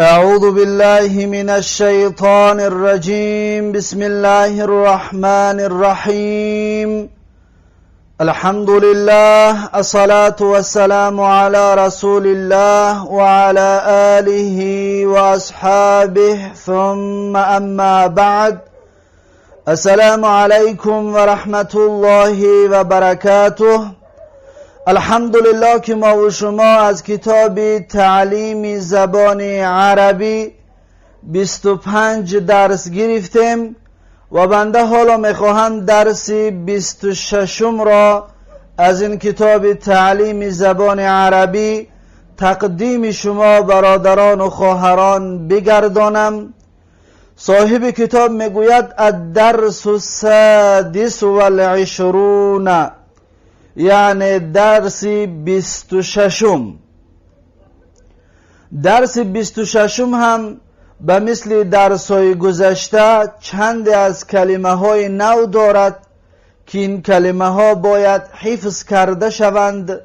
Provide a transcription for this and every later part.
أعوذ بالله من الشيطان الرجيم. بسم الله الرحمن الرحيم. الحمد لله، الصلاة والسلام على رسول الله وعلى آله وأصحابه، ثم أما بعد. السلام عليكم ورحمة الله وبركاته. الحمدلله که ما و شما از کتاب تعلیم زبان عربی 25 درس گرفتیم و بنده حالا میخواهم درس 26 را از این کتاب تعلیم زبان عربی تقدیم شما برادران و خواهران بگردانم. صاحب کتاب میگوید: الدرس السادس والعشرون، یعنی درس 26. درس 26 هم به مثل درس های گذشته چند از کلمه های نو دارد که این کلمه ها باید حفظ کرده شوند.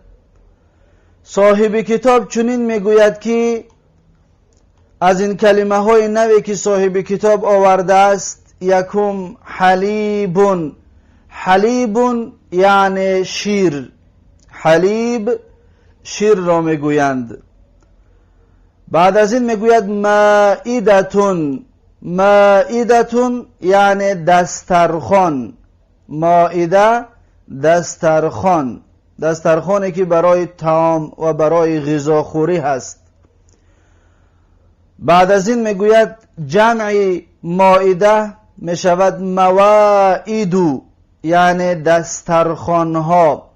صاحب کتاب چنین میگوید که از این کلمه های نوی که صاحب کتاب آورده است، یکم حلیب. حلیب یعنی شیر. حلیب شیر را میگویند. بعد از این میگوید مائدة. مائدة یعنی دسترخوان. مائده دسترخوان، دسترخوانی که برای طعام و برای غذاخوری هست. بعد از این میگوید جمع مائده میشود موائد، یعنی دسترخوانها.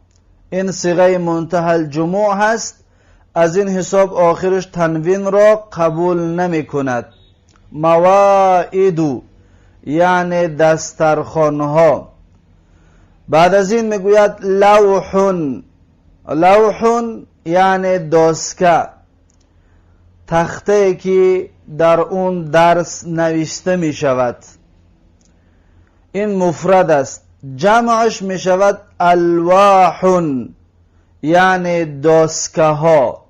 این صیغه منتهی الجموع هست، از این حساب آخرش تنوین را قبول نمی کند. موائد یعنی دسترخوانها. بعد از این میگوید لوح. لوح یعنی доска، تخته که در اون درس نوشته می شود. این مفرد است، جمعش می شود الواح، یعنی доска ها،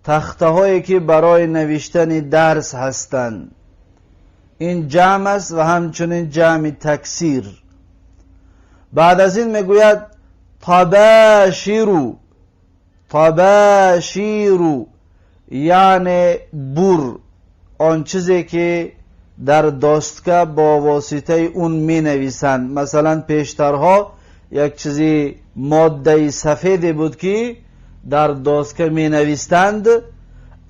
تخته هایی که برای نوشتن درس هستند. این جمع است و همچنین جمع تکسیر. بعد از این میگوید طباشیر. طباشیر یعنی بور، آن چیزی که در доска با واسطه اون می نویسند. مثلا پیشترها یک چیزی ماده سفید بود که در доска می نویسند،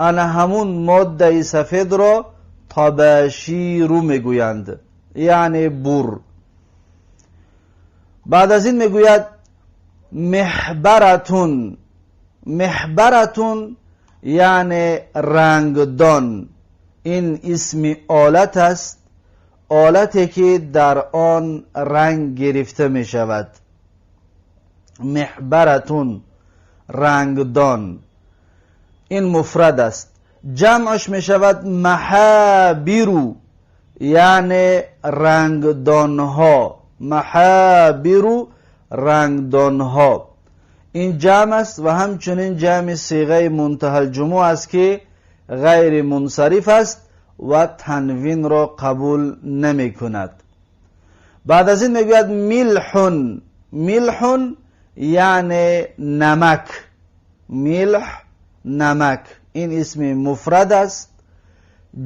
انا همون ماده سفید را طباشیر میگویند، یعنی بور. بعد از این میگوید محبرة. محبرة یعنی رنگدان. این اسم آلت است، آلتی که در آن رنگ گرفته می شود. محبرة رنگدان، این مفرد است، جمعش می شود محابر، یعنی رنگدانها. محابر رنگدانها، این جمع است و همچنین جمع صیغه منتهی الجموع است که غیر منصرف است و تنوین را قبول نمی کند. بعد از این میگوید ملح. ملح یعنی نمک. ملح نمک، این اسم مفرد است،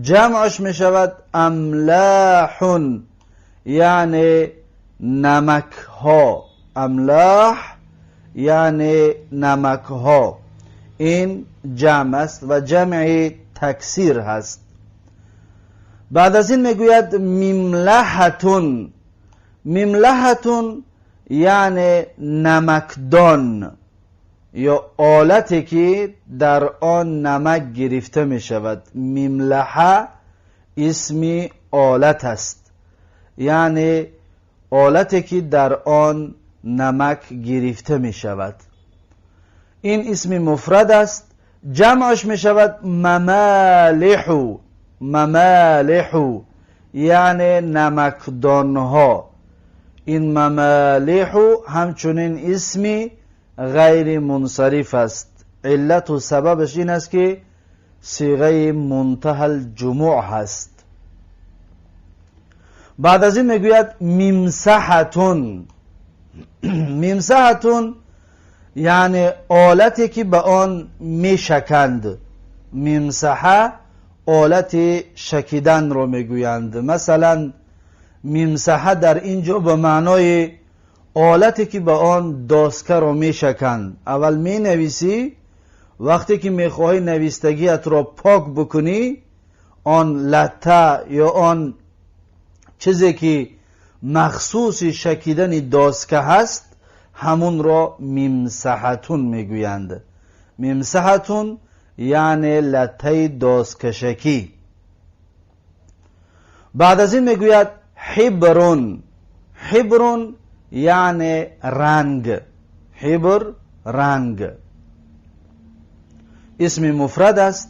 جمعش می شود املاح، یعنی نمک ها. املاح یعنی نمک ها، این جمع است و جمع تکسیر هست. بعد از این میگوید مملحة. مملحة یعنی نمکدان یا آلتی که در آن نمک گرفته می شود. مملحه اسم آلت است، یعنی آلتی که در آن نمک گرفته می شود. این اسم مفرد است، جمعش می شود ممالح. ممالح یعنی نمکدانها. این ممالح همچنین اسمی غیر منصرف است. علت و سببش این است که صیغه منتهى الجموع هست. بعد از این میگوید ممسحتون. ممسحتون یعنی آلتی که به آن میشکند. ممسحه آلت شکیدن رو میگویند. مثلا ممسحه در اینجا به معنای آلتی که به آن داسکه رو میشکند. اول می نویسی، وقتی که میخواهی نویستگیت را پاک بکنی، آن لطه یا آن چیزی که مخصوص شکیدن داسکه هست، همون را ممسحتون میگویند. ممسحتون یعنی لطه داسکشکی. بعد از این میگوید حبرون. حبرون یعنی رنگ. حبر رنگ، اسم مفرد است.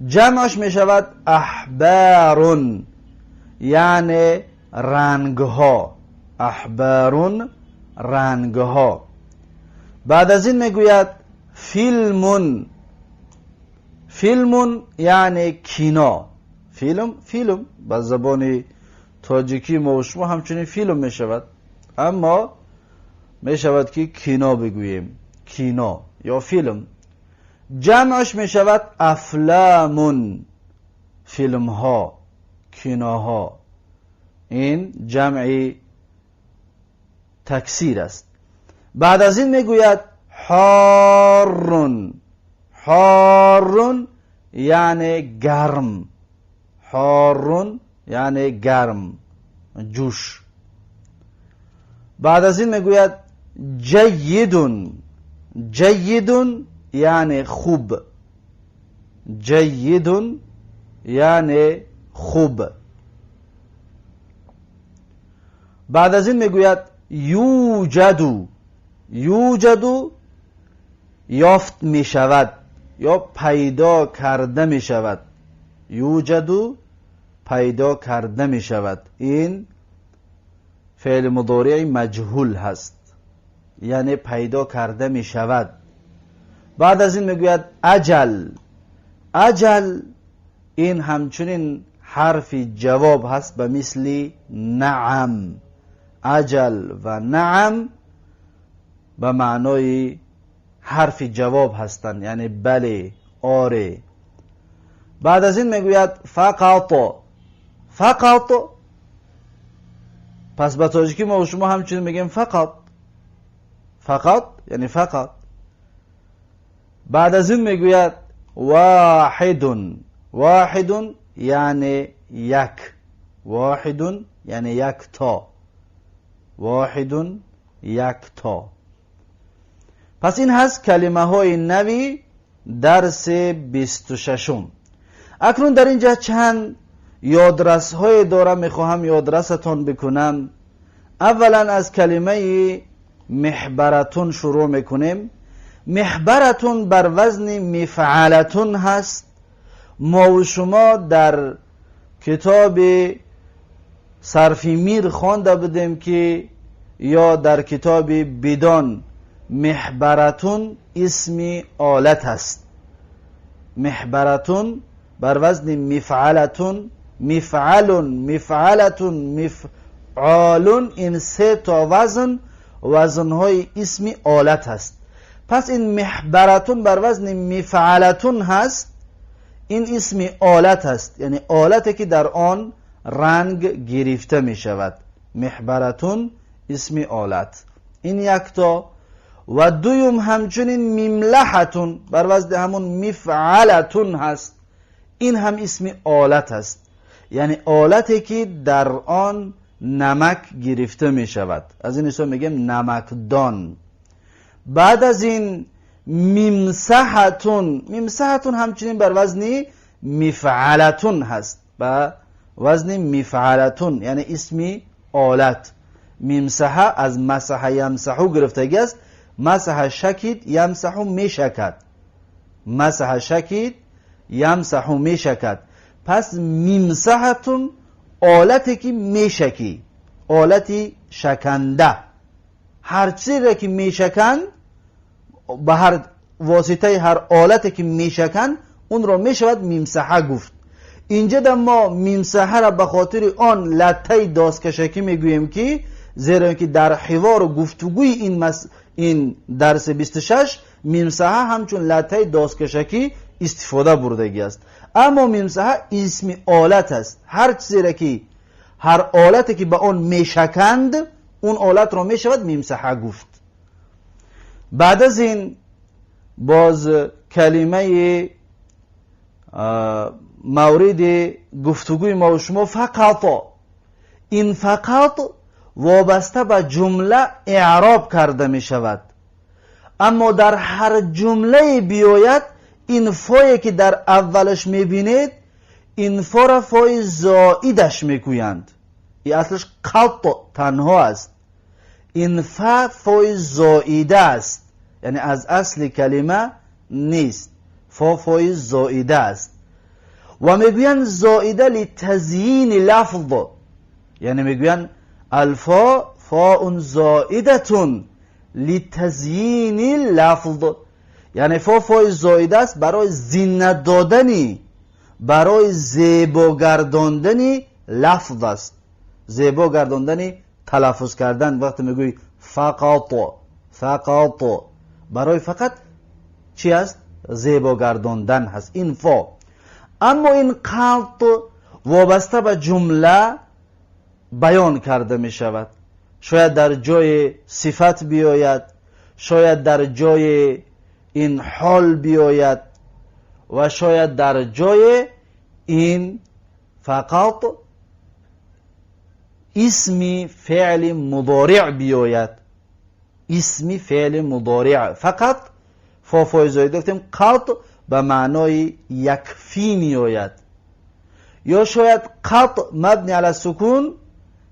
جمعش می شود احبارون، یعنی رنگها. احبارون رنگها. بعد از این میگوید فیلمون. فیلمون یعنی کینا. فیلم، فیلم به زبان تاجیکی ما و شما همچنین فیلم می شود، اما می شود که کینا بگوییم، کینا یا فیلم. جمعش می شود افلامون، فیلم ها، کیناها. این جمع تکثیر است. بعد از این میگوید حارون. حارون یعنی گرم. حارون یعنی گرم، جوش. بعد از این میگوید جیدون. جیدون یعنی خوب. جیدون یعنی خوب. بعد از این میگوید یوجدو. یوجدو یافت میشود یا پیدا کرده میشود. یوجدو پیدا کرده میشود. این فعل مضارع مجهول هست، یعنی پیدا کرده میشود. بعد از این میگوید اجل. اجل این همچنین حرف جواب هست به مثل نعم. اجل و نعم به معنای حرف جواب هستند، یعنی بله، آره. بعد از این میگوید فقط. فقط، پس به تاجیکی ما و شما همچنین میگیم فقط. فقط یعنی فقط. بعد از این میگوید واحدون. واحدون یعنی یک. واحدون یعنی یک تا. واحدون یک تا. پس این هست کلمه های نوی درس 26. اکنون در اینجا چند یادرس های دارم، میخواهم یادرستان بکنم. اولا از کلمه محبرتون شروع میکنیم. محبرتون بر وزن مفعلتون هست. ما و شما در کتاب صرفی میر خوانده بودیم که یا در کتاب بدان محبرتون اسم آلت است. محبرتون بر وزن مفعلتون، مفعلون، مفعلتون، مفعالون، این سه تا وزن وزنهای اسم آلت هست. پس این محبرتون بر وزن مفعلتون هست. این اسم آلت هست، یعنی آلتی که در آن رنگ گرفته می شود. محبرتون اسم آلت، این یک تا. و دویم همچنین مملحتون بر وزن همون مفعلتون هست. این هم اسم آلت هست، یعنی آلتی که در آن نمک گرفته می شود. از این حساب میگیم نمکدان. بعد از این ممسحتون. ممسحتون همچنین بر وزن مفعلتون هست، با وزن مفعلتون یعنی اسم آلت. ممسحه از مسح یمسحو گرفتگی است. مسح شکید، یمسحو میشکد. مسح شکید، یمسحو میشکد. پس ممسحتون آلتی که میشکی، آلتی شکنده. هر چیزی را که میشکن، به هر واسطه هر آلتی که میشکن، اون را میشود ممسحه گفت. اینجا در ما ممسحه را به خاطر آن لطه داستکشکی میگوییم که زیرا که در حوار و گفتگوی این درس 26 ممسحه همچون لطه داستکشکی استفاده بردگی است. اما ممسحه اسم آلت است. هر چیزی را که هر آلتی که به آن میشکند اون آلت را میشود ممسحه گفت. بعد از این باز کلمه مورد گفتگوی ما و شما فقط. این فقط وابسته به جمله اعراب کرده می شود، اما در هر جمله بیاید این فایی که در اولش می بینید این فا را فای زائدش می گویند. این اصلش قط تنها است. این فا فای زائده است، یعنی از اصل کلمه نیست. فا فای زائده است و میگویند زائده لتزیین لفظ، یعنی میگویند الفا فاء زائدة لتزیین لفظ، یعنی فا فای زائده است برای زینت دادنی، برای زیبا گرداندن لفظ است، زیبا گرداندن تلفظ کردن. وقتی میگویی فقط، فقط برای فقط چی است؟ زیبا گرداندن هست این فا. اما این قط وابسته به جمله بیان کرده می شود. شاید در جای صفت بیاید، شاید در جای این حال بیاید و شاید در جای این فقط اسم فعل مضارع بیاید. اسم فعل مضارع فقط فا فای زایده گفتیم قط به معنای یکفی میآید، یا شاید قط مبنی علی سکون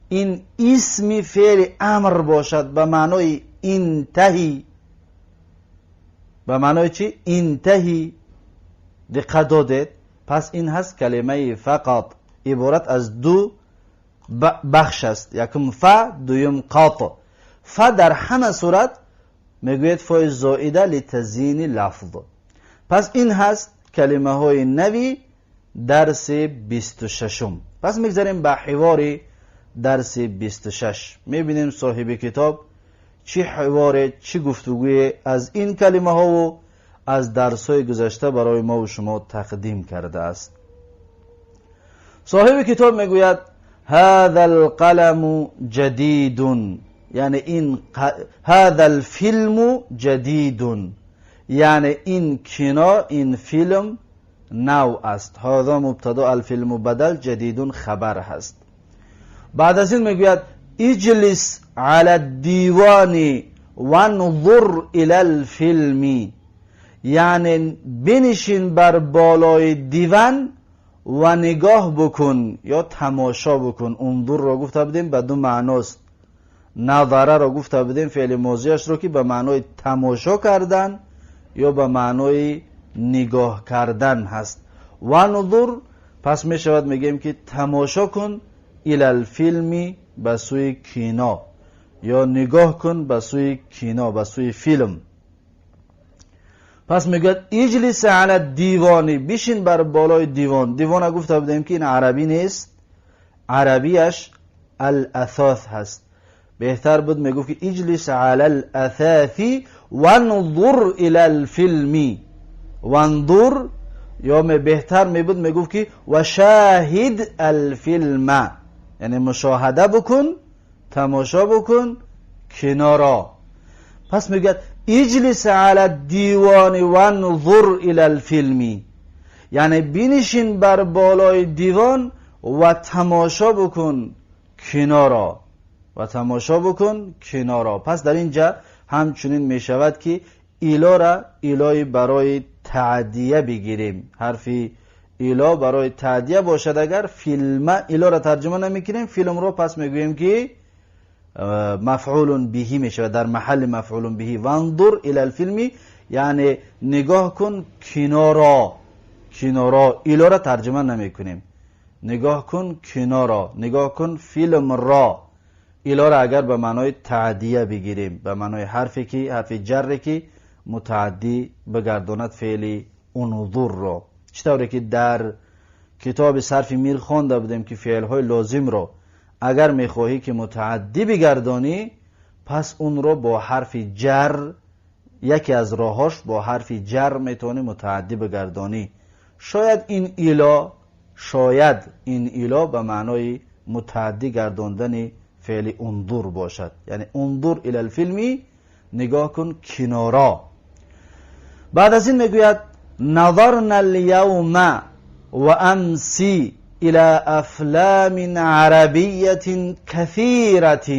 این اسم فعل امر باشد به معنای انتهی. به معنای چی؟ انتهی. دقت دادید؟ پس این هست کلمه فقط عبارت از دو بخش است، یکم ف، دویم قط. ف در همه صورت میگوید فای زائده لتزیین لفظ. پس این هست کلمه های نوی درس 26. پس میگذاریم به حوار درس 26. میبینیم صاحب کتاب چی حوار، چی گفتگوی از این کلمه ها و از درس های گذشته برای ما و شما تقدیم کرده است. صاحب کتاب میگوید هذا القلم جدید، یعنی این هذا الفیلم جدید، یعنی این کینا، این فیلم نو است. هذا مبتدا، الفیلم بدل، جدید خبر هست. بعد از این میگوید اجلس علی الدیوان وانظر الی الفیلم، یعنی بنشین بر بالای دیوان و نگاه بکن یا تماشا بکن. انظر را گفته بودیم به دو معناست. نظره را گفته بودیم فعل ماضیش را که به معنای تماشا کردن یا به معنای نگاه کردن هست. وانظر پس می شود میگیم که تماشا کن الی الفیلم به سوی کینا، یا نگاه کن به سوی کینا، به سوی فیلم. پس میگوید اجلس علی الدیوان، بشین بر بالای دیوان. دیوان گفته بودیم که این عربی نیست، عربیش الاثاث هست. بهتر بود میگفت که اجلس علی الاثاث وانظر الی الفیلم، وانظر، یا بهتر میبود میگفت که و شاهد الفیلم، یعنی مشاهده بکن، تماشا بکن کنارا. پس میگوید اجلس علی الدیوان وانظر الی الفیلم، یعنی بنشین بر بالای دیوان و تماشا بکن کنارا، و تماشا بکن کنارا. پس در اینجا همچنین میشود که ایلا را ایلای برای تعدیه بگیریم. حرف ایلا برای تعدیه باشد اگر فیلم ایلا را ترجمه نمیکنیم، فیلم رو پس میگوییم که مفعول بهی میشود در محل مفعول بهی. وانظر الی الفیلم یعنی نگاه کن کنارا، کنارا. ایلا را ترجمه نمیکنیم، نگاه کن کنارا، نگاه کن فیلم را. ایلا را اگر به معنای تعدیه بگیریم، به معنای حرفی که حرف جر که متعدی بگرداند فعل انظر را. Чӣ тавре ки дар китоби сарфи мир хонда будем, ки феълҳои лозимро агар мехоҳӣ ки мутааддӣ бигардонӣ, пас онро бо ҳарфи ҷар, яке аз роҳҳош бо ҳарфи ҷар метавонӣ мутааддӣ бигардонӣ. Шояд ин ило, шояд ин ило ба маънои мутааддӣ гардондани феъли انظر бошад, яъне انظر إلى الفيلم, нигоҳ кун киноро. Баъд аз ин мегӯяд: نظرنا اليوم وأمس إلى أفلام عربية كثيرة.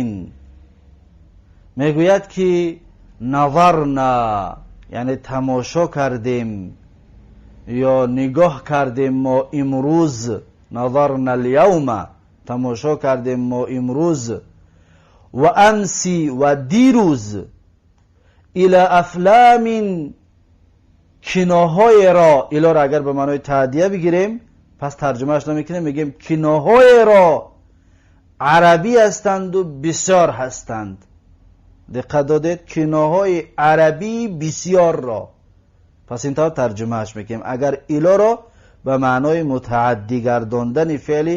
Мегӯяд ки نظرنا, яъне тамошо кардем ё нигоҳ кардем мо имрӯз. نظرنا اليوم, тамошо кардем мо имрӯз, وأمس, ва дирӯз, إلى أفلام, киноҳоеро. Илоро агар ба маънои таъдия бигирем, пас тарҷумааш намекунем, мегӯем киноҳоеро арабӣ ҳастанду бисёр ҳастанд. Диққат додед? Киноҳои арабӣ бисёрро. Пас ин тавр тарҷумааш мекунем, агар илоро ба маънои мутааддӣ гардондани феъли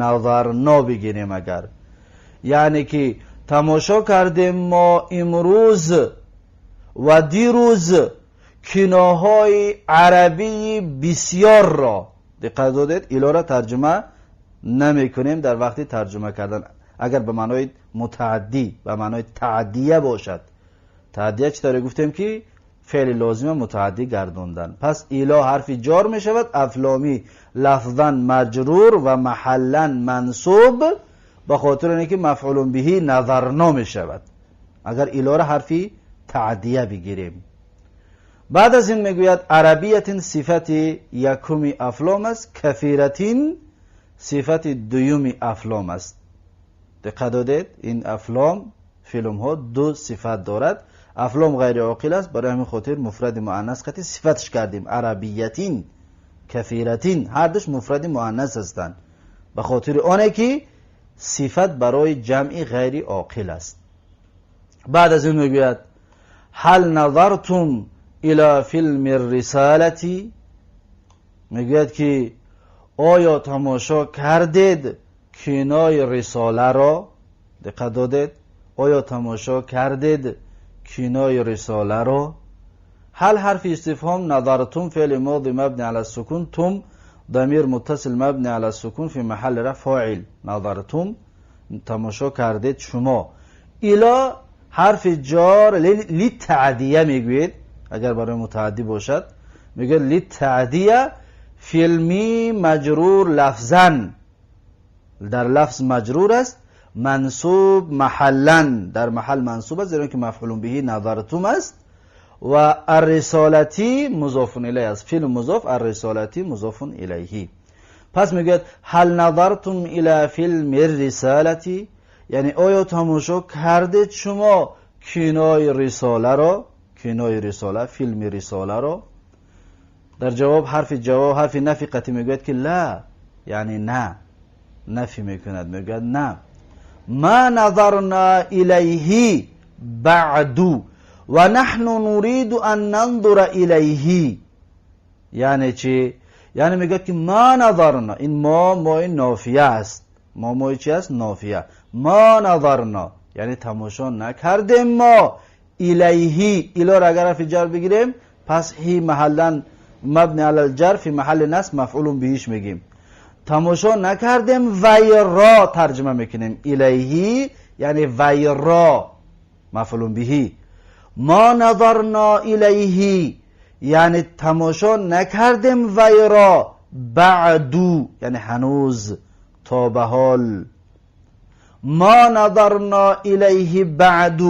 نظرنا бигирем. Агар яъне ки тамошо кардем мо имрӯз ва дирӯз киноҳои арабии бисёрро. Диққат додед? Илоро тарҷума намекунем дар вақти тарҷума кардан, агар ба маънои мутааддӣ, ба маънои таъдия бошад. Таъдия чӣ тавре гуфтем ки феъли лозима мутааддӣ гардондан. Пас إلى ҳарфи ҷор мешавад, أفلام лафзан маҷрур ва маҳаллан мансуб, ба хотири оне ки مفعول به نظرنا мешавад, агар илоро ҳарфи таъдия бигирем. Баъд аз ин мегӯяд: عربية сифати якуми أفلام аст, كثيرة сифати дуюми أفلام аст. Диққат додед? Ин أفلام, филмҳо ду сифат дорад. أفلام ғайри оқил аст, барои ҳамин хотир муфради муаннас қати сифатш кардем. عربية, كثيرة ҳардуш муфради муаннас ҳастанд, ба хотири оне ки сифат барои ҷамъи ғайри оқил аст. Баъд аз ин мегӯяд: هل نظرتم إلى فيلم الرسالة? Мегӯяд ки оё тамошо кардед кинои рисоларо? Диққат додед? Оё тамошо кардед кинои рисоларо? هل ҳарфи истифҳом, نظرتم феъли моди مبني على السكون, تم ضمير متصل مبني على السكون في محل رفع فاعل. نظرتم, тамошо кардед шумо. إلى ҳарфи ҷор للتعدية мегӯед, агар барои мутааддӣ бошад, мегӯяд للتعدية, فيلم маҷрур лафзан, дар лафз маҷрур аст, منصوب محلاً, дар маҳал мансуб аст, зеро ки مفعول به نظرتم аст ва الرسالة مضاف إليه аст. فيلم مضاف, الرسالة مضاف إليه. Пас мегӯяд: هل نظرتم إلى فيلم الرسالة? Яъне оё тамошо кардед шумо кинои рисоларо, кинои рисола, филми рисоларо? Дар ҷавоб ҳарфи ҷавоб, ҳарфи нафи қатӣ мегӯяд ки لا, яъне на, нафӣ мекунад, мегӯяд на. ما نظرنا إليه بعد ونحن نريد أن ننظر إليه. Яъне чӣ? Яъне мегӯяд ки ما نظرنا, ин ما, мои нофия аст. ما, мои чи аст? Нофия. ما نظرنا, яъне тамошо накардем мо. إليه, илоро агар ҳарфи ҷар бигирем, пас ҳи محلاً مبني على الجر في محل نصب مفعول به ش мегим. Тамошо накардем вайро, тарҷума мекунем. إليه яъне вайро, مفعول به. ما نظرنا إليه, яъне тамошо накардем вайро. بعد, яъне ҳанӯз, то ба ҳол. ما نظرنا إليه بعد,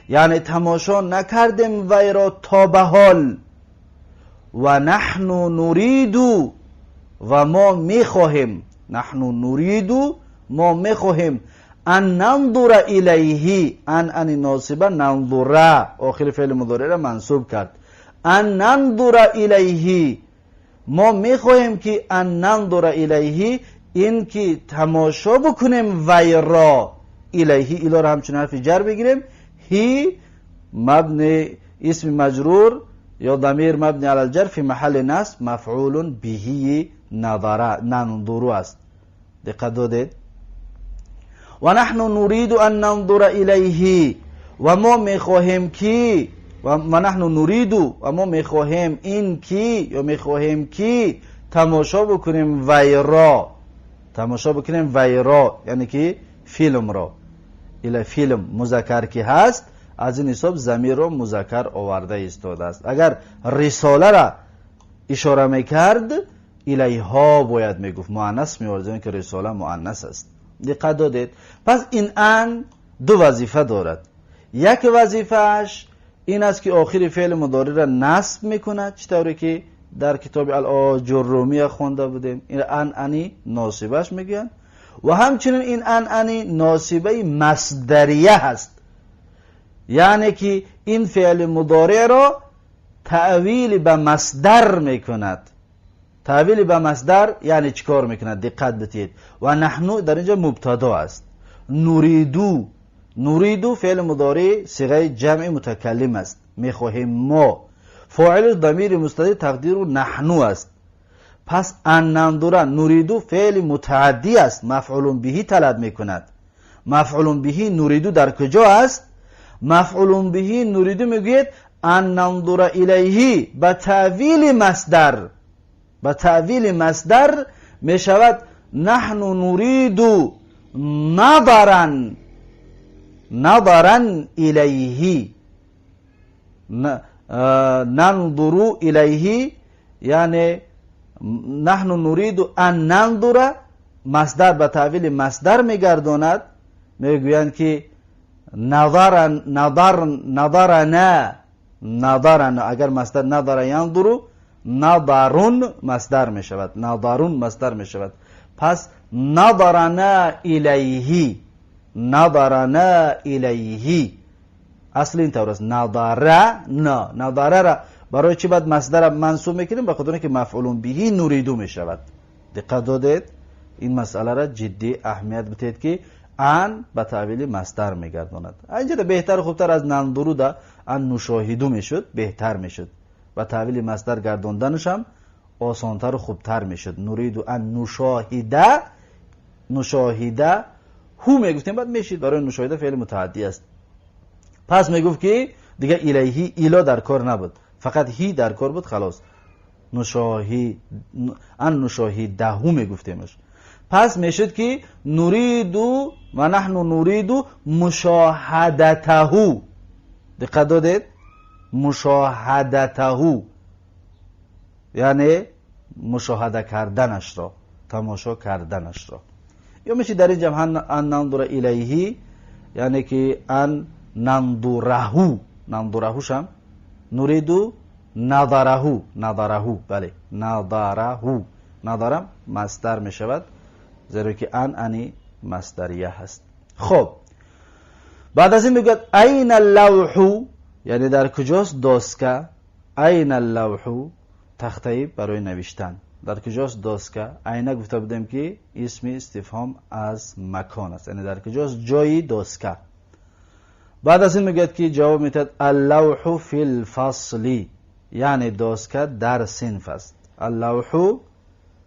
яъне тамошо накардем вайро то ба ҳол. ونحن نريد, ва мо мехоҳем. نحن نريد, мо мехоҳем. أن ننظر إليه, أن, أن носиба, ننظر охири феъли мудореро мансуб кард. أن ننظر إليه, мо мехоҳем ки أن ننظر إليه, ин ки тамошо бикунем вайро. إليه, илоро ҳамчун ҳарфи ҷар бигирем, ҳи мабни исми маҷрур. یا ضمیر مبنی علی الجر فی محل نصب مفعول بهی نظر ننظر است. دقت دادید؟ و نحن نريد ان ننظر الیه، و ما میخواهیم که، و نحن نريد، و ما میخواهیم این کی یا میخواهیم کی تماشا بکنیم وی را، تماشا بکنیم وی را، یعنی که فیلم را. الی فیلم مذکر که هست، از این حساب ضمیر را مذکر آورده ایستاده است. اگر رساله را اشاره میکرد الیها باید میگفت، مؤنث میآورد، که رساله مؤنث است. دقت دادید؟ پس این ان دو وظیفه دارد. یک وظیفهش این است که آخر فعل مضارع را نصب میکند، چطوری که در کتاب الاجرومی خوانده بودیم. این ان انی ناصبش میگن. و همچنین این ان انی ناصبه مصدریه هست، یعنی که این فعل مضارع را تأویل به مصدر میکند. تأویل به مصدر یعنی چیکار میکند؟ دقت بدید. و نحن در اینجا مبتدا است. نریدو، نریدو فعل مضارع صیغه جمع متکلم است، میخواهیم ما. فاعل ضمیر مستتر تقدیر نحن است. پس ان ننظر نریدو فعل متعدی است، مفعول به طلب میکند. مفعول به نریدو در کجا است؟ مفعول به نریدو میگوید ان ننظر الیه به تأویل مصدر، به تأویل مصدر میشود نحن نريد نظرا، نظرا الیه، ننظر الیه، یعنی نحن نريد ان ننظر مصدر به تأویل مصدر میگرداند. میگویند که نظر، نظر، نظرنا، نظرنا، اگر مصدر نظر ینظر، نظرون مصدر می شود، نظرون مصدر می شود. پس نظرنا الیه، نظرنا الیه، اصل این طور است. نظرنا، نظره را برای چی باید مصدر منصوب میکنیم؟ به خاطر اینکه مفعول به نریدو می شود. دقت دادید؟ این مسئله را جدی اهمیت بدید که ان به تأویل مصدر میگرداند. اینجا بهتر خوبتر از ننظرو ده ان نشاهدو میشد، بهتر میشد. و تأویل مصدر گرداندنش هم آسانتر و خوبتر میشد. نريد ان نشاهده، نشاهده هو میگفتیم بعد میشید، برای نشاهده فعل متعدی است. پس میگفت که دیگه الیهی الی در کار نبود، فقط هی در کار بود، خلاص. نشاهی ان نشاهدهو میگفتیمش. پس میشد که نريد و نحن نريد مشاهدته. دقت دادید؟ مشاهدته یعنی مشاهده کردنش را، تماشا کردنش را. یا میشه در اینجا هم ان ننظر الیه، یعنی که ان ننظره، ننظرهوش هم نريد نظره، نظره، بله نظره، نظرم مصدر میشود، زیرا که ان انی مصدریه هست. خب بعد از این میگوید این اللوح، یعنی در کجاست доска؟ این اللوح تخته برای نوشتن، در کجاست доска؟ أين گفته بودیم که اسم استفهام از مکان است، یعنی در کجاست جای доска. بعد از این میگوید که جواب میدهد اللوح فی الفصل، یعنی доска در صنف است. اللوح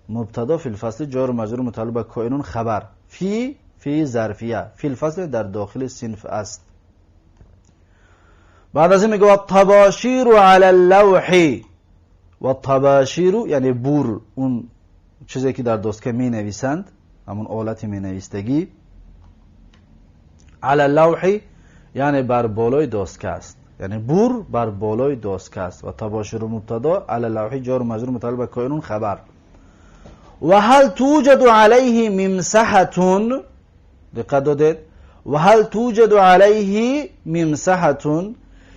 مبتدا، فی الفصل جار و مجرور متعلق به کائنون خبر، فی فی ظرفیه، فی الفصل در داخل صنف است. بعد از این میگه و تباشیر علی اللوح، و تباشیر یعنی بور، اون چیزی که در доска می نویسند، همون آلت می نویستگی. علی اللوح یعنی بر بالای доска است، یعنی بور بر بالای доска است. و تباشیر مبتدا، علی اللوح جار و مجرور متعلق به کائنون خبر. و هل توجد علیه ممسحة، دقت دادید؟ و هل توجد علیه ممسحة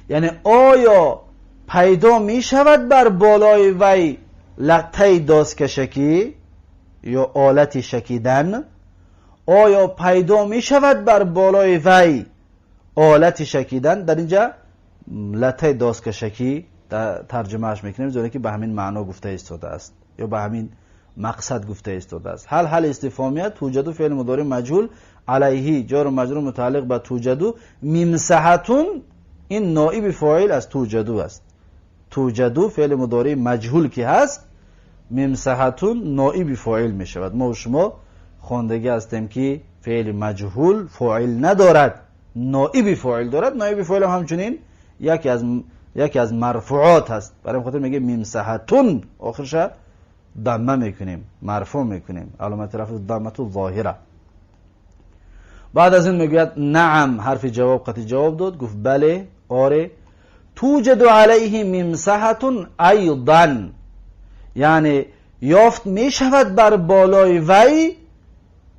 یعنی آیا پیدا می شود بر بالای وی لته داسکشکی یا آلت شکیدن؟ آیا پیدا می شود بر بالای وی آلت شکیدن؟ در اینجا لته داسکشکی ترجمهش میکنیم، زیرا که به همین معنا گفته ایستاده است یا به همین مقصد گفته ایستاده است. هل هل استفهامیت، توجد فعل مضارع مجهول، علیه جار و مجرور متعلق به توجد، ممسحة این نائب فاعل از توجد است. توجدو فعل مضارع مجهول که هست، ممسحتون نائب فاعل می شود. ما و شما خواندگی هستیم که فعل مجهول فاعل ندارد، نائب فاعل دارد. نائب فاعل هم همچنین یکی از مرفوعات هست. برای خاطر میگه ممسحتون، آخرش ضمه میکنیم، مرفوع میکنیم، علامت رفع ضمه ظاهره. بعد از این میگوید نعم، حرف جواب قطعی جواب داد، گفت بله، آره. توجد علیه ممسحتون ایضا، یعنی یافت میشود بر بالای وی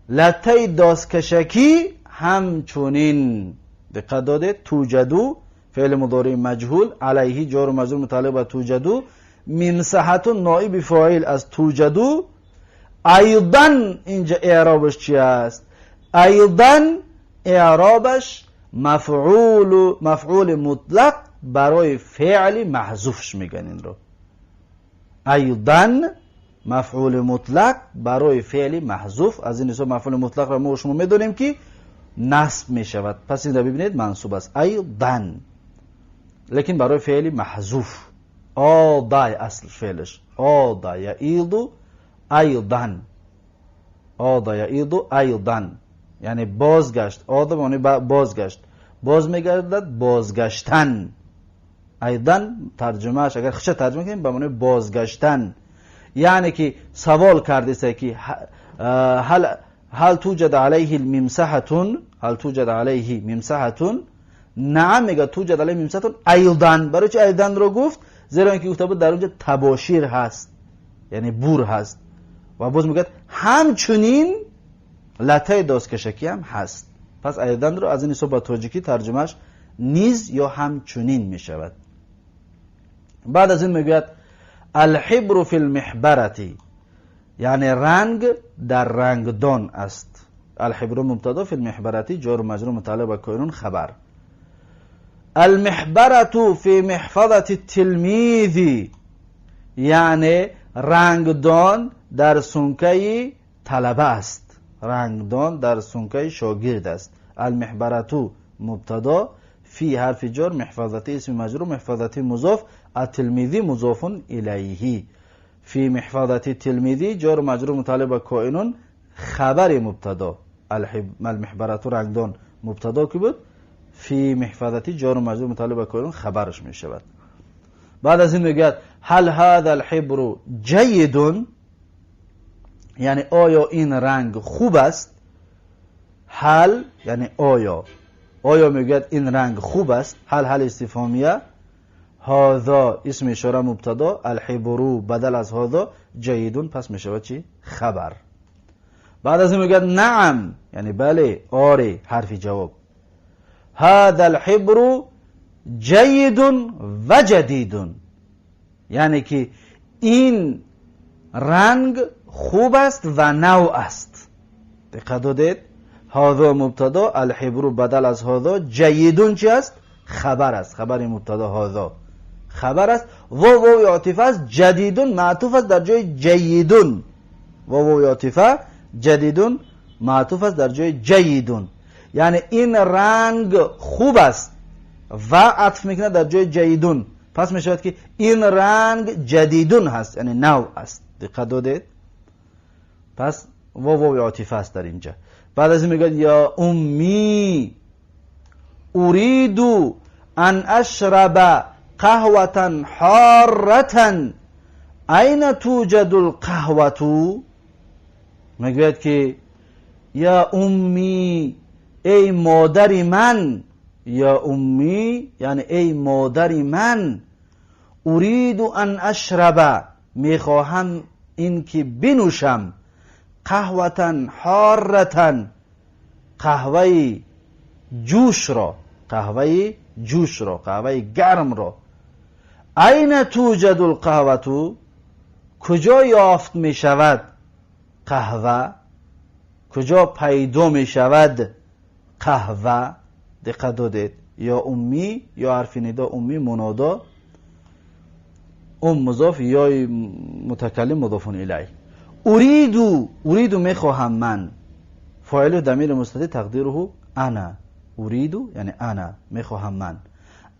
لته داسکشکی همچنین. دقت داده، توجدو فعل مضارع مجهول، علیه جار و مجرور متعلق به توجدو، ممسحتون نائب فاعل از توجدو، ایضا اینجا اعرابش چی است؟ ایضا اعرابش مفعول مطلق برای فعل محذوفش میگن این رو. ایضا مفعول مطلق برای فعل محذوف. از این حساب مفعول مطلق را ما شما میدونیم که نصب میشود، پس این را ببینید منصوب است ایضا، لیکن برای فعل محذوف. آدای اصل فعلش آدا یعیدو ایضا، آدا یعیدو ایضا، یعنی بازگشت. آدا یعنی بازگشت، باز میگردد، بازگشتن. ایضا ترجمهش اگر خشه ترجمه کنیم به معنی بازگشتن، یعنی که سوال کرده است که هل توجد علیه الممسحتون، هل توجد علیه ممسحتون. نعم میگه توجد علیه ممسحتون ایضا. برای چه ایضا رو گفت؟ زیرا اینکه گفته بود در اونجا تباشیر هست، یعنی بور هست، و باز میگه همچنین لته دازکشکی هم هست. پس ایضا رو از این حساب با تاجیکی ترجمهش نیز یا همچنین میشود. بعد از این میگوید الحبر فی المحبرة، یعنی رنگ در رنگدان است. الحبر مبتدا، فی المحبرة جار و مجرور متعلق به کائنون خبر. المحبرة فی محفظة التلمیذ، یعنی رنگدان در سنکه طلبه است، رنگدان در سنکه شاگرد است. المحبرة مبتدا، فی حرف جر، محفظة اسم مجرور، محفظة مضاف، التلمیذ مضاف الیه. فی محفظة التلمیذ جار مجرور متعلق به کائنون خبر مبتدا. المحبرة رنگدان مبتدا که بود، فی محفظة جار مجرور متعلق به کائنون خبرش می شود. بعد از این میگوید هل هذا الحبر جید، یعنی آیا این رنگ خوب است؟ هل یعنی آیا، آیا میگوید این رنگ خوب است؟ هل هل استفهامیه، هذا اسم اشاره مبتدا، الحبر بدل از هذا، جیدون پس میشود چی؟ خبر. بعد از این میگوید نعم، یعنی بله، آره، حرف جواب. هذا الحبر جید و جدید، یعنی که این رنگ خوب است و نو است. دقت دادید؟ هذا مبتدا، الحبر بدل از هذا، جیدون چی است؟ خبر است، خبر مبتدا هذا خبر است. واو واو عاطفه است، جدیدون معطوف است در جای جیدون. واو واو عاطفه، جدیدون معطوف است در جای جیدون، یعنی این رنگ خوب است و عطف میکنه در جای جیدون، پس میشود که این رنگ جدیدون هست، یعنی نو است. دقت دادید؟ پس واو واو عاطفه است در اینجا. بعد از این میگه یا امی اريد ان اشرب قهوة حارة اين توجد القهوة. میگوید که یا امی، ای مادر من، یا امی یعنی ای مادر من، اريد ان اشرب، میخواهم این که بنوشم، قهوة حارة، قهوه جوش را، قهوه جوش را، قهوه گرم را. اين توجد القهوة، کجا یافت می شود قهوه، کجا پیدا می شود قهوه. دقت دادید؟ یا امی یا حرف ندا امی منادا، ام مضاف یا متکلم مضاف الیه. اريد، اريد میخواهم من، فاعل ضمیر مستتر تقدیره انا، اريد یعنی انا، میخواهم من.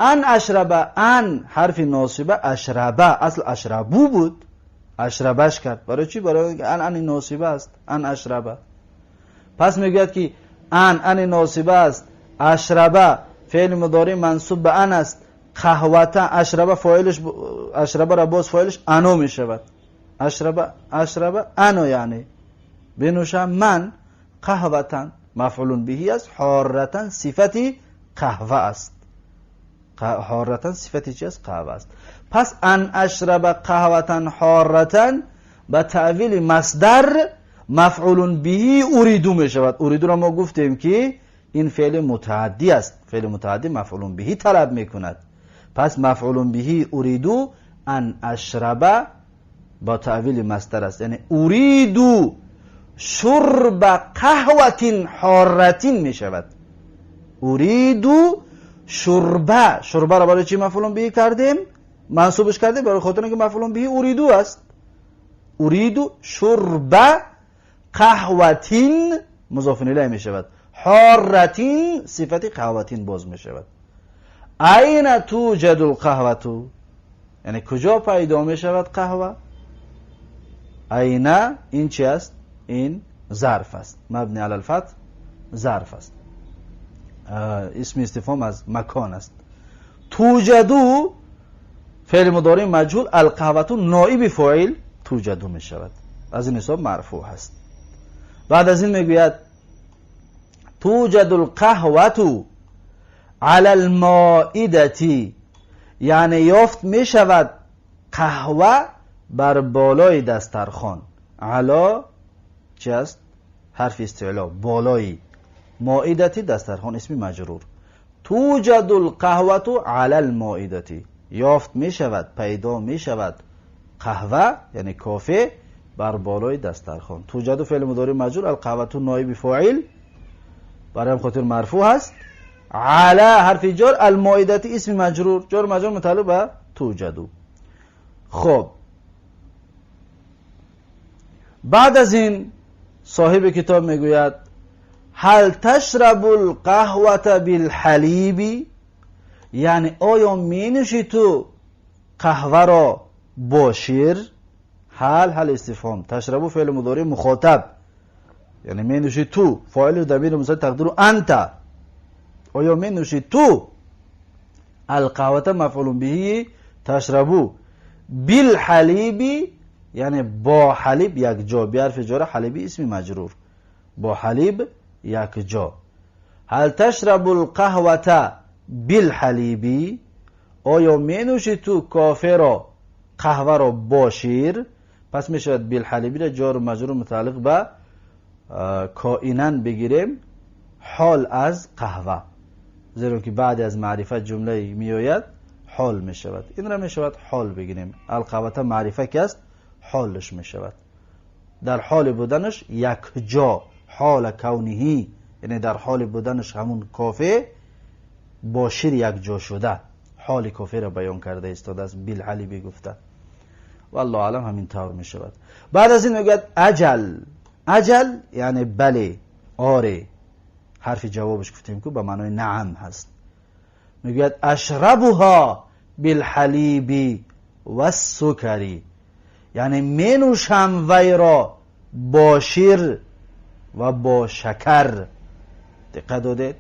أن أشرب، أن حرف ناصبه، أشرب اصل أشرب بود، أشرب ش کرد. برای چی؟ برای اینکه أن أن ناصبه است، أن أشرب. پس میگوید که أن أن ناصبه است، أشرب فعل مضارع منصوب به أن است، قهوة أشرب فاعلش، أشرب را باز فاعلش أنا میشود. أشرب أشرب أنا، یعنی بنوشم من، قهوة مفعول به است، حارة صفتی قهوه است. حارة صفتی چی است؟ قهوه است. پس أن أشرب قهوة حارة به تأویل مصدر مفعول به أريد می شود. أريد را ما گفتیم که این فعل متعدی است، فعل متعدی مفعول به طلب میکند. پس مفعول به أريد أن أشرب با تأویل مصدر است، یعنی أريد شرب قهوة حارة می شود. أريد شرب، شرب را برای چی مفعول به کردیم؟ منصوبش کردیم برای خاطر اینکه مفعول به أريد است. أريد شرب قهوة مضاف الیه می شود، حارة صفت قهوة باز می شود. أين توجد القهوة، یعنی کجا پیدا می شود قهوه؟ أين این چی است؟ این ظرف است، مبنی علی الفتح ظرف است، اسم استفهام از مکان است. توجد فعل مضارع مجهول، القهوة نائب فاعل توجد می شود، از این حساب مرفوع هست. بعد از این میگوید توجد القهوة علی المائدة، یعنی یافت می شود قهوه بر بالای دسترخوان. علی چی است؟ حرف استعلا، بالای، مائدة دسترخوان، اسم مجرور. توجد القهوة علی المائدة، یافت می شود، پیدا می شود قهوه یعنی کافه بر بالای دسترخوان. توجد فعل مضارع مجهول، القهوة نایب فاعل، برای خاطر مرفوع هست. علی حرف جر، المائدة اسم مجرور، جار مجرور متعلق به توجد. خب، بعد از این صاحب کتاب میگوید هل تشرب القهوة بالحلیب، یعنی آیا می نوشی تو قهوه را با شیر؟ هل هل استفهام، تشرب فعل مضارع مخاطب، یعنی می نوشی تو، فاعل ضمیر مستتر تقدیره أنت، آیا می نوشی تو؟ القهوة مفعول به تشرب، بالحلیب یعنی با حلیب یک جا، ب حرف جر، حلیب اسم مجرور، با حلیب یک جا. هل تشرب القهوة بالحلیب، آیا می نوشی تو کافه را، قهوه را با شیر؟ پس می شود بالحلیب را جار و مجرور متعلق به کائنا بگیریم، حال از قهوه، زیرا که بعد از معرفت جمله میآید حال می شود. این را می شود حال بگیریم. القهوة معرفه که است حالش می شود، در حال بودنش یک جا، حال كونه، یعنی در حال بودنش همون کافه با شیر یک جا شده، حال کافه را بیان کرده ایستاده است بالحلیب گفته. والله اعلم همین طور می شود. بعد از این میگوید أجل. أجل یعنی بله، آره، حرف جوابش گفتیم که به معنای نعم هست. میگوید أشربها بالحلیب والسکر، یعنی می نوشم وی را با شیر و با شکر. دقت دادید؟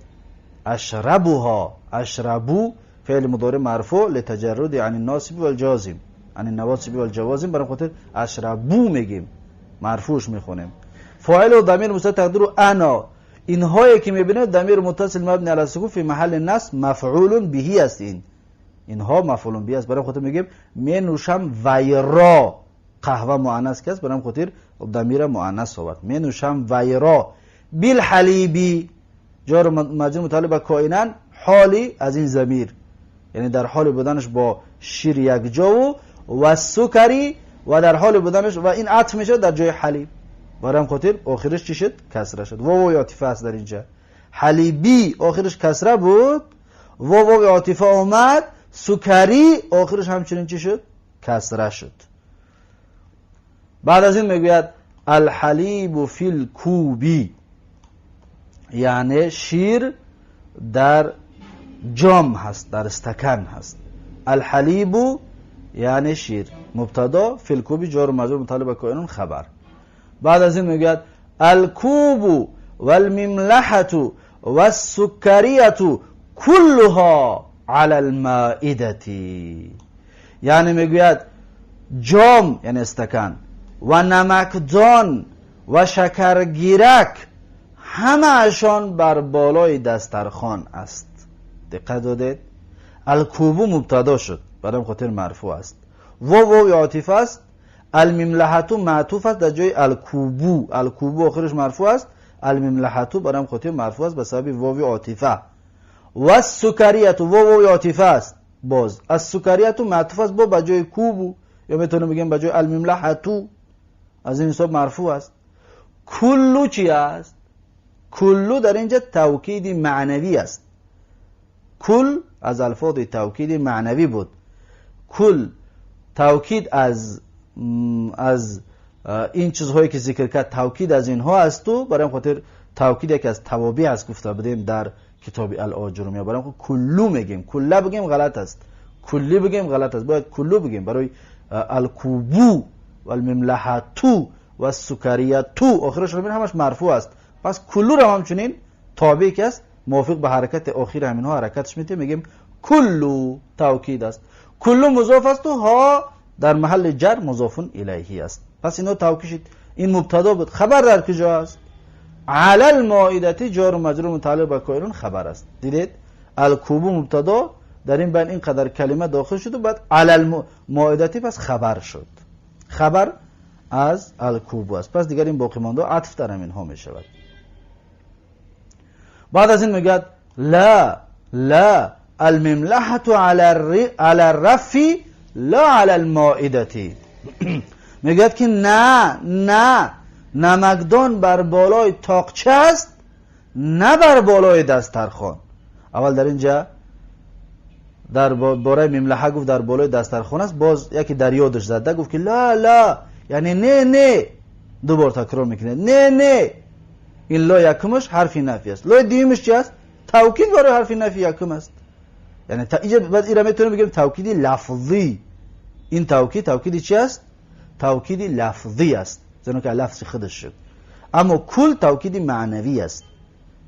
أشربها، أشرب فعل مضارع مرفوع لتجرد عن الناصب والجازم، عن النواصب والجوازم، برای خاطر أشرب میگیم، مرفوعش میخونیم. فاعل و ضمیر مستتر تقدیره أنا. اینهایی که میبینید ضمیر متصل مبنی علی السکون فی محل نصب مفعول به است. اینها مفعول به است. برای خاطر میگیم می نوشم وی را، قهوه مؤنث که است، برای خاطر ضمیر مؤنث آورد. می نوشم وی را بالحلیب، جار مجرور متعلق به کائنا، حالی از این ضمیر، یعنی در حال بودنش با شیر یک جا و سکری و در حال بودنش و این عطف میشه در جای حلیب، برای خاطر آخرش چی شد؟ کسره شد. واو واو عاطفه است در اینجا. حلیبی آخرش کسره بود، واو واو عاطفه آمد، سکری آخرش همچنین چی شد؟ کسره شد. بعد از این میگوید الحلیب فی الکوب، یعنی شیر در جام هست، در استکان هست. الحلیب یعنی شیر، مبتدا، فی الکوب جار و مجرور متعلق به کائنون خبر. بعد از این میگوید الکوب والمملحة والسکریة كلها علی المائدة. یعنی میگوید جام یعنی استکان و نمکدان و شکرگیرک همه‌شان بر بالای دسترخوان است. دقت دادید؟ الکوبو مبتدا شد، برای خاطر مرفوع است. واو عاطفه است. المملحة معطوف است در جای الکوبو، الکوبو آخرش مرفوع است، المملحة برای خاطر مرفوع است به سبب واو عاطفه. و السکریة واو عاطفه است، باز السکریة معطوف است با به جای کوبو، یا میتونیم بگیم به جای المملحة، از این حساب مرفوع است. کلو چی است؟ کلو در اینجا توکید معنوی است. کل از الفاظ توکید معنوی بود. کل توکید از این چیزهایی که ذکر کرد توکید از اینها است و برای خاطر توکید یکی از توابع است گفته بودیم در کتاب الاجرومیه. برای خاطر کلو میگیم، کله بگیم غلط است، کلی بگیم غلط است، باید کلو بگیم. برای الکوبو و المملحتو و السکریتو آخرش رو همش مرفوع است. پس کلو رو همچنین تابع که است موافق به حرکت آخر همینها حرکتش میده، میگیم کلو توکید است. کلو مضاف است و ها در محل جر مضاف الیه است. پس اینا توکید شد. این مبتدا بود. خبر در کجا است؟ علی المائده جار و مجرور متعلق به کائنون خبر است. دیدید؟ الکوبو مبتدا، در این بین اینقدر کلمه داخل شد و بعد علی المائده پس خبر شد. خبر از الکوبو است. پس دیگر این باقی مانده عطف در همینها می شود. بعد از این میگه لا لا المملحة علی الرف لا علی المائده. میگه که نه نه، نمکدان بر بالای تاقچه است نه بر بالای دسترخوان. اول در اینجا در باره مملحه گفت در بالای دسترخوان است، باز یکی در یادش زده گفت که لا لا یعنی نه نه، دو بار تکرار میکنه نه نه. این لا یکمش حرف نفی است. لا دومش چی است؟ توکید برای حرف نفی یکم است. یعنی اینجا بعد ایرا میتونیم بگیم توکید لفظی. این توکید توکید چی است؟ توکید لفظی است، زیرا که لفظ خودش شد. اما کل توکید معنوی است.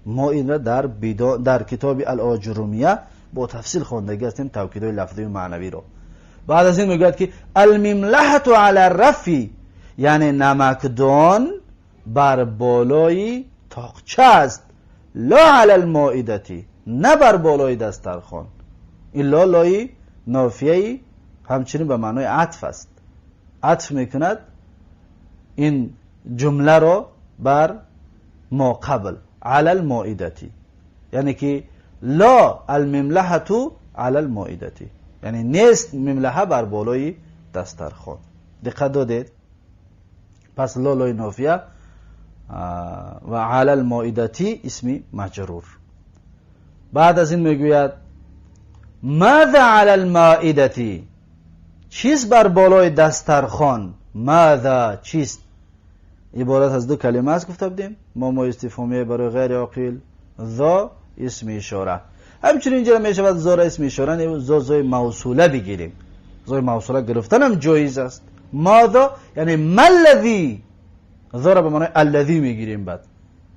ما این را در کتاب الاجرومیه با تفصیل خواندگی هستیم، توکیدهای لفظی و معنوی را. بعد از این میگوید که المملحة علی الرف یعنی نمکدان بر بالای تاقچه است، لا علی المائده نه بر بالای دسترخوان. این لا لای نافیه همچنین به معنای عطف است. عطف میکند این جمله را بر ما قبل علی المائده، یعنی که لا المملحة علی المائده، یعنی نیست مملحه بر بالای دسترخوان. دقت دادید؟ پس لا لای نافیه و علی المائده اسم مجرور. بعد از این میگوید ماذا علی المائده، چیست بر بالای دسترخوان؟ ماذا چیست؟ عبارت از دو کلمه است گفته بودیم، ما استفهامیه برای غیر عاقل، ذا اسم اشاره. همچنین اینجا می شود ذا را اسم اشاره نه، ذا ذای موصوله بگیریم. ذای موصوله گرفتن هم جایز است. ماذا یعنی ما الذی، ذا را به معنای الذی میگیریم، بعد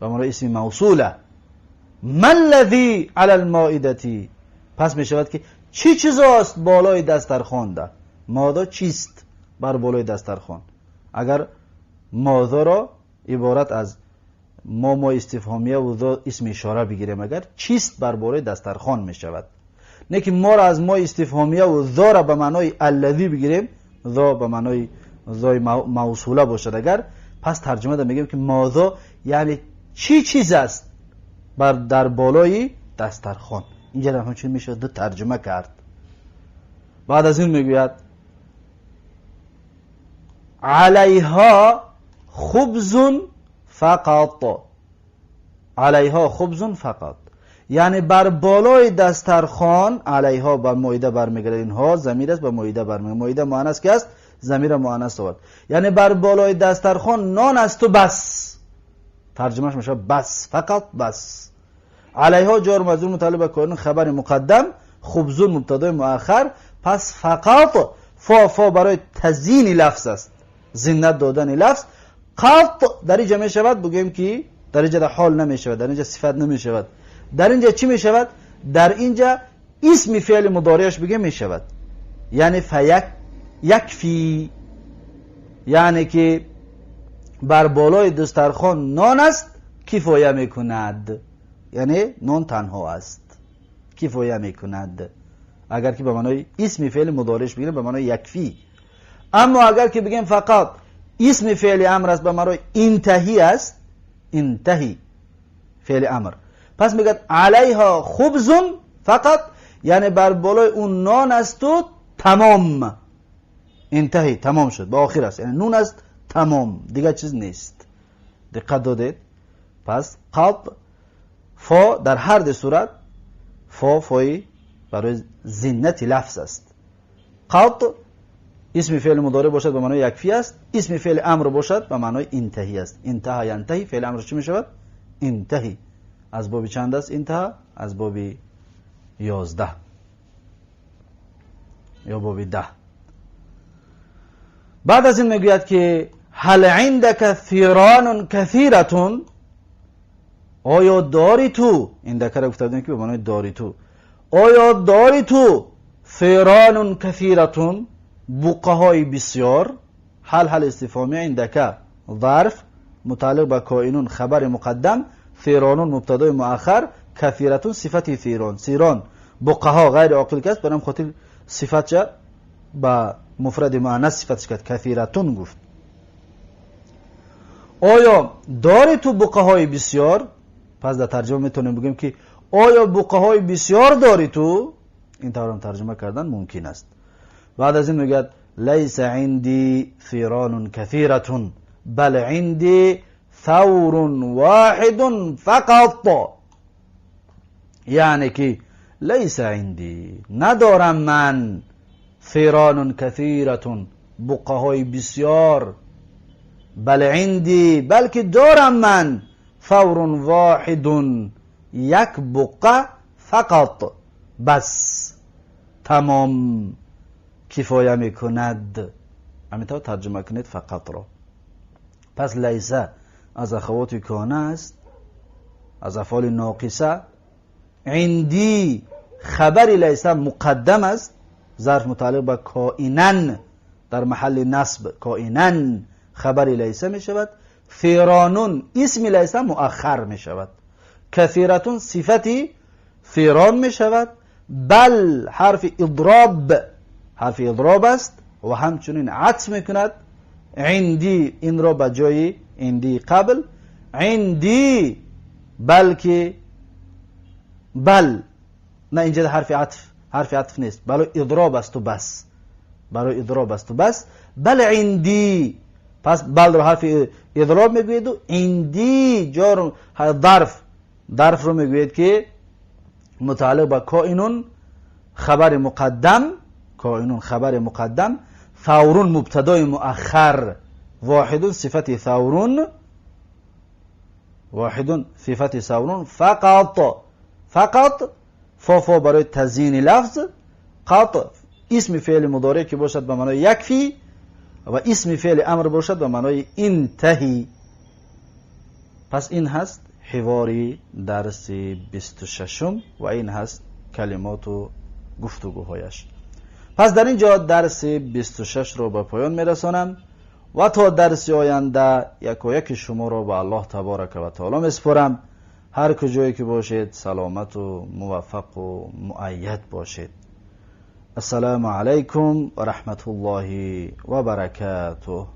به معنای اسم موصوله. ما الذی علی المائده، پس می شود که چی چیز است بالای دسترخوان ده. ماذا چیست بر بالای دسترخوان؟ اگر ماذا را عبارت از ما استفهامیه و ذا اسم اشاره بگیریم، اگر چیست بر بالای دسترخوان می شود. نه که ما را از ما استفهامیه و ذا را به معنای الذی بگیریم، ذا به معنای ذای موصوله باشد اگر، پس ترجمه ده میگیم که ماذا یعنی چی چیز است بر در بالای دسترخوان. اینجا هم همچنین میشه دو ترجمه کرد. بعد از این میگوید علیها خبز فقط، علیها خبز فقط یعنی بر بالای دسترخوان. علیها بر مائده برمیگرده، اینها ضمیر است به مائده برمیگرده. مائده مؤنث که است، ضمیر مؤنث آورد، یعنی بر بالای دسترخوان نان است و بس. ترجمهش میشه بس، فقط بس. علیها جار مجرور متعلق به کائنون خبر مقدم، خبزون مبتدای مؤخر. پس فقط فا، فا برای تزیین لفظ است، زینت دادن لفظ. قط در اینجا می شود بگوییم که در اینجا در حال نمی شود، در اینجا صفت نمی شود. در اینجا چی می شود؟ در اینجا اسم فعل مضارعش بگیم می شود، یعنی فیک یکفی، یعنی که بر بالای دسترخوان نان است کفایه میکند، یعنی نان تنها است کفایه میکند. اگر که به معنای اسم فعل مضارعش بگیریم به معنای یکفی. اما اگر که بگیم فقط اسم فعل امر است به معنای انتهی است، انتهی فعل امر، پس میگه علیها خبز فقط، یعنی بر بالای اون نان است و تمام، انتهی تمام شد، به آخر است، یعنی نون است تمام، دیگه چیز نیست. دقت دادید؟ پس قط فا در هر دو صورت فا فای برای زینت لفظ است. قط اسم فعل مضارع باشد به معنای یکفی است، اسم فعل امر باشد به معنای انتهی است. انتهى ینتهی، فعل امر چی می شود؟ انتهی. از باب چند است انتها؟ از باب 11 یا باب 10. بعد از این میگوید که هل عندك ثیران کثیرة، آیا داری تو، این دکه را گفته بودیم که به معنای داری تو، آیا داری تو ثیران کثیرة، بقه های بسیار. هل هل استفهامی عندك ظرف متعلق به کائنون خبر مقدم، ثیرانون مبتدای مؤخر، کثیرتون صفت ثیران، ثیران بقه ها غیر عاقل کس، برام خاطر صفت با مفرد مؤنث صفتش کرد، کثیرتون گفت. آیا داری تو بقه های بسیار؟ پس در ترجمه میتونیم بگیم که آیا بقه های بسیار داری تو؟ این طور هم ترجمه کردن ممکن است. بعد از این میگه لیس عندی ثیران کثیرة بل عندی ثور واحد فقط، یعنی که لیس عندی، ندارم من، ثیران کثیرة، بقه های بسیار، بل عندی، بلکه دارم من، ثور واحد، یک بقه، فقط، بس، تمام، کفایه میکند. همینطور ترجمه کنید فقط را. پس لیس از اخوات کانه است، از افعال ناقصه. عندی خبر لیس مقدم است، ظرف متعلق به کائنا در محل نصب، کائنا خبر لیس می شود. ثیرانون اسم لیس مؤخر می شود. کثیرتون صفتی ثیران می شود. بل حرف اضراب، حرف اضراب است و همچنین عطف میکند عندی، این را به جای عندی قبل، عندی بلکه بل، نه اینجا حرف عطف، حرف عطف نیست، برای اضراب است و بس، برای اضراب است و بس. بل عندی، پس بل رو حرف اضراب میگوید و عندی جار ظرف، ظرف رو میگوید که متعلق به کائنون خبر مقدم، کائنون خبر مقدم، ثور مبتدای مؤخر، واحد صفت ثور، واحد صفت ثور فقط، فقط فا فا برای تزیین لفظ، قط اسم فعل مضارع که باشد به معنای یکفی و اسم فعل امر باشد به معنای انتهی. پس این هست حواری درس 26 و این هست کلمات و گفتگوهایش. پس در اینجا درس 26 رو به پایان میرسانم و تا درس آینده یکایک شما را به الله تبارک و تعالی میسپارم. هر کجایی که باشید سلامت و موفق و مؤید باشید. السلام علیکم و رحمت الله و برکاته.